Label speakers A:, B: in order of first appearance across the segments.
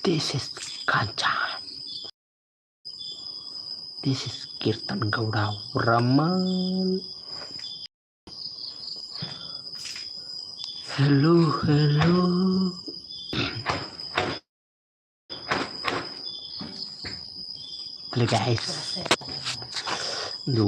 A: This is Kanchan. This is Kirtan Gowda Ramal. Hello hello. Hello guys. ಇದು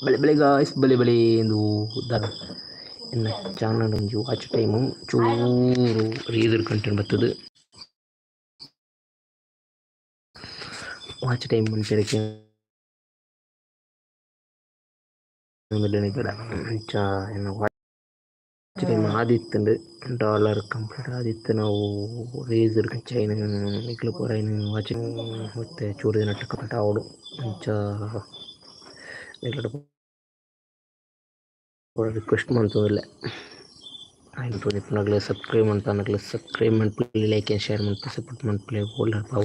A: ಬಲೆ ಬಲೆ guys, ಬಲೆ ಬಲೆ ಎಂದು ಎನ್ನ ಚಾನಲ್ ಒಂಜಿ ವಾಚ್ ಟೈಮು ಚೂರು ರೀಸರ್ ಕಂಟೆಂಟ್ ಬರ್ತದೆ. ವಾಚ್ ಟೈಮ್ ಮನುಷ್ಯರಿಗೆ ಅಂಚ ಎನ್ನ ವಾಚ್ ಟೈಮ್ ಆದಿತ್ತುಂಡು, ಡಾಲರ್ ಕಂಪ್ಲೀಟ್ ಆದಿತ್ತು. ನಾವು ರೇಸರ್ ಚೈನ್ ನಿಕ್ಲು ಪೂರ ಐನ್ ವಾಚ್ ಮತ್ತೆ ಚೂರು ದಿನಟ್ ಕಂಪ್ಲೀಟ್ ಆವೊಡು. ಅಂಚ ನಿಕ್ಲೆಡ ಪೂರ ರಿಕ್ವೆಸ್ಟ್ ಮಂತೊಂದುಲ್ಲೆ. ಆಯ್ನ್ ತೂದಿಪ್ಪುನಕ್ಲ್ ಸಬ್ಸ್ಕ್ರೈಬ್ ಮನ್ಪುನಕ್ಲ್ ಸಬ್ಸ್ಕ್ರೈಬ್ ಮನ್ಪುಲೆ, ಲೈಕ್ ಆ್ಯಂಡ್ ಶೇರ್ ಮನ್ಪುಲೆ, ಸಪೋರ್ಟ್ ಮನ್ಪುಲೆ. ಓಲಾರ್ ಪಾವ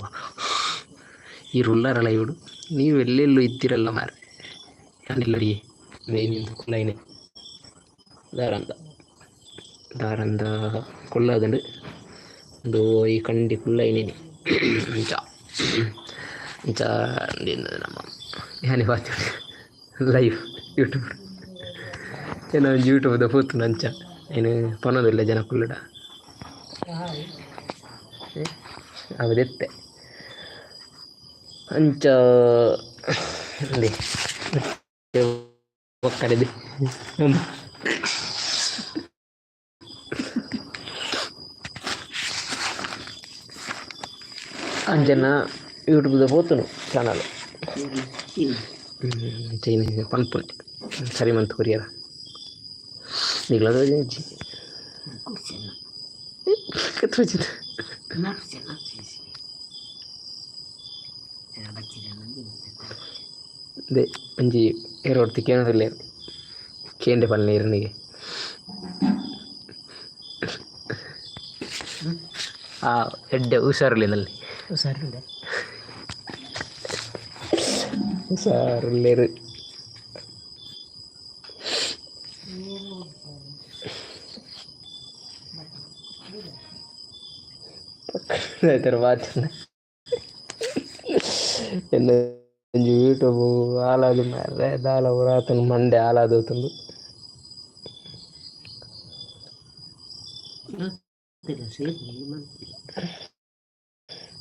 A: ಈರ್ ಉಲ್ಲಾರಲ್ಲ ಇವ್ಡು, ನೀವು ಎಲ್ಲೆಲ್ಲೋ ಇದ್ದೀರಲ್ಲ ಮಾರ್ರೆ. ಯಾನಿಲ್ಲರಿ ಕುಲ್ಲೈನೆ ದಾರಂದ ದಾರಂದ ಕುಲ್ಲಾದ್ಂಡ್. ಉಂದು ಈ ಕಂಡಿ ಕುಲ್ಲೈನೆ. ಅಂಚ ಅಂಚ ನಮ್ಮ ಯಾನೆ ಲೈವ್ ಯೂಟ್ಯೂಬ್ ಎನ್ನ ಒಂಜಿ ಯೂಟ್ಯೂಬ್ದ ಪೂತುಂಡು. ಅಂಚ ಐನ್ ಪನೊಂದುಲ್ಲೆ ಜನಕುಲೆಡ ಅವು ದೆತ್ತೆ. ಅಂಚ ಉಂದೆ ಬೊಕ್ಕಡೆದು ಅಂಚನ ಯೂಟ್ಯೂಬ್ದ ಪೋತುಂಡು ಚಾನಲ್. ಅಂಚ ಪನ್ಪುನೆ ಸರಿ ಮಂತ್ ಕೊರಿಯರ ನಿಗ್ಲ ತೋಜಿಂಚಿ ತೋಜಿದ. ದೆ ಒಂಜಿ ಏರೋಡ್ತಿ ಕೇನೊಂದುಲ್ಲೆರ್, ಕೇಂಡೆ ಪನ್ಲೆ ಇರ್ನಿಗೆ. ಆ ಎಡ್ಡೆ ಹುಷಾರಿಲ್ಲ.
B: ಹುಷಾರಿಲ್ಲ.
A: ಹುಷಾರುಲ್ಲೆರ್. తర్వాత ಎನ್ನ ಒಂಜಿ ಯೂಟ್ಯೂಬ್ ಹಾಳಾದ್ ಮಾರ್ರೆ, ದಾಲ ಪೂರ ಮಂಡೆ ಹಾಳಾದೋತುಂಡು.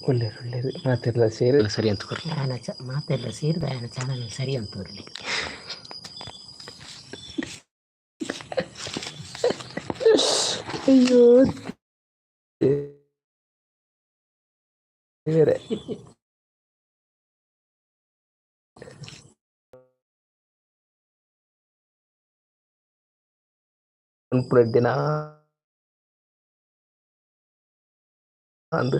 A: ಒಳ್ಳೆರು ಒಳ್ಳೆರು ಮಾತೆರ್ಲ ಸೇರಿ ಸರಿ ಅಂತ ಕೊರ್ಲೆ.
B: ಆಯನ ಚ ಮಾತೆಲ್ಲ ಸೇರಿದ ಆಯನ ಚಾನಲ್ ಸರಿ ಅಂತ ತೋರ್ಲಿ.
A: ಅಯ್ಯೋ ದೇವರೇ. ದಿನ ಅಂದ್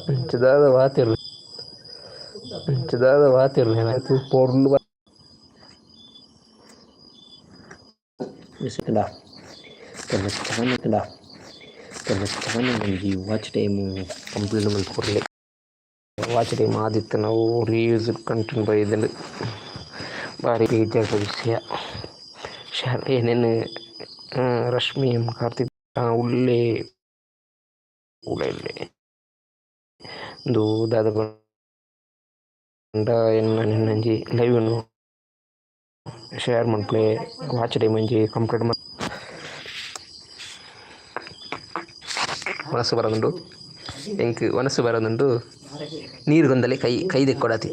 A: ಅಂಚ ದಾದ ವಾತೆರ್ಲ ಅಂಚ. ದಾದ ವಾತಿರ್ಲ ಪೊರ್ಲು ಚಾನಲ್ ಒಂಜಿ ವಾಚ್ ಟೈಮ್ ಕಂಪ್ಲೀಟ್ ಮಲ್ತ್ ಕೊರ್ಲೆ. ವಾಚ್ ಟೈಮ್ ಆದಿತ್ತ್ ನಾವು ರೀಯೂಸ್ ಕಂಟೆಂಟ್ ಬೈದ್ಂಡ್ ಬಾರಿ ಬೇಜಾರ್ದ ವಿಷಯ. ಶೇರ್ ಏನೇನು ರಶ್ಮಿ ಎಂ ಕಾರ್ತಿಕ್ ಉಲ್ಲೆ ಉಲ್ಲೆ ಉಂದು ದಾದ ಪಂಡ ಎನ್ನ ನೆನ್ನೊಂಜಿ ಲೈವ್ ನು ಶೇರ್ ಮನ್ಪುಲೆ. ವಾಚ್ ಟೈಮ್ ಒಂಜಿ ಕಂಪ್ಲೀಟ್ ವನಸು ಬರೋದುಂಡು ಎಂಕ್ ವನಸು ಬರೋದುಂಡು. ನೀರು ಗೊಂದಲೆ ಕೈ ಕೈ ದೆಕ್ಕೊಡಾತಿ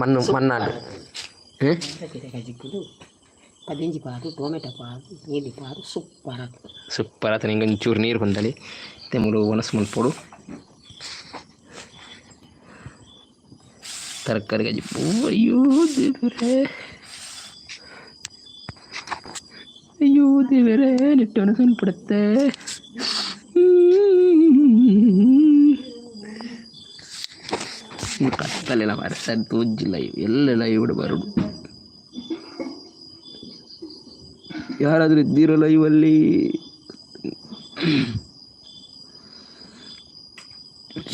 A: ಮಣ್ಣು ಮಣ್ಣಾಂಡ್.
B: ಪದಿಂಜಿ ಪಾಡು ಟೊಮೆಟೊ ಪಾಡು ನೀಲಿ ಪಾಡು ಸೂಪರ್ ಆತು.
A: ಸೂಪರ್ ಆತನ. ಹಿಂಗೆ ಒಂಚೂರು ನೀರು ಗೊಂದಲೆ ಇತ್ತೆ ಮೂಲು ವನಸು ಮನ್ಪೊಡು. ತರಕಾರಿ ಗಜಿಪು. ಅಯ್ಯೋ ದೇವರೇ, ಅಯ್ಯೋ ದೇವರೇ, ನೆಟ್ಟು ವನಸು ಮನ್ಪುಡತ್ತೆ. ಕತ್ತಲೆಲ್ಲ ಮಾರೆ ತೋಜಿ ಲೈವ್ ಎಲ್ಲ ಲೈವ್ ಬರೋಡು. ಯಾರಾದರೂ ಇದ್ದೀರ ಲೈವ್ ಅಲ್ಲಿ?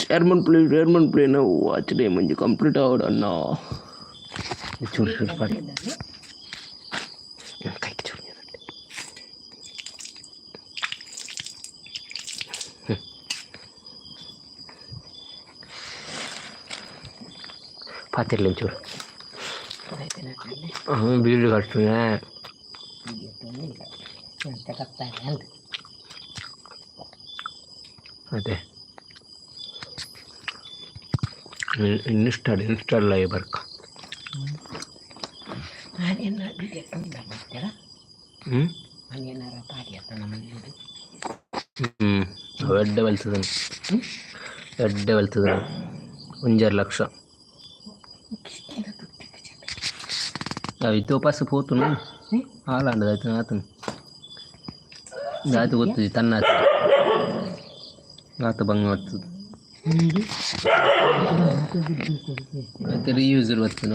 A: ಶೇರ್ ಮನ್ಪುಲೆ, ಶೇರ್ ಮನ್ಪುಲೆ. ನಾವು ವಾಚ್ ಟೈಮ್ ಒಂಜಿ ಕಂಪ್ಲೀಟ್ ಆವಡ್ ಅಣ್ಣ. ಚೂರು ಚೂರು ಪಾಡಿ ಕೈಗೆ ಚೂರು ನೀರು. ಪಾತಿರ್ಲಿ ಒಂಚೂರು. ಬೀಡು ಕಟ್ಟುನೆ. ಅದೇ ಇನ್ಸ್ಟಾಡ್ ಇನ್ಸ್ಟಾಲ್ ಲೈವ್ ಬರ್ಕ. ಹ್ಞೂ ಹ್ಞೂ ಎಡ್ಡೆ ಬಲ್ತದ, ಎಡ್ಡೆ ಬಲ್ತದ. 1.5 ಲಕ್ಷ ಅವು ಪಾಸ್ ಪೋತುನು ಹಾಲಾಂಡದ ಆಯ್ತು ಆತನು ಆತು ಗೊತ್ತುಜಿ ತನ್ನ ಆತು ಆತ ಬಂಗ ಬರ್ತದೆ. ಮತ್ತೆ ರಿಯೂಸರ್ ಬರ್ತದೆ.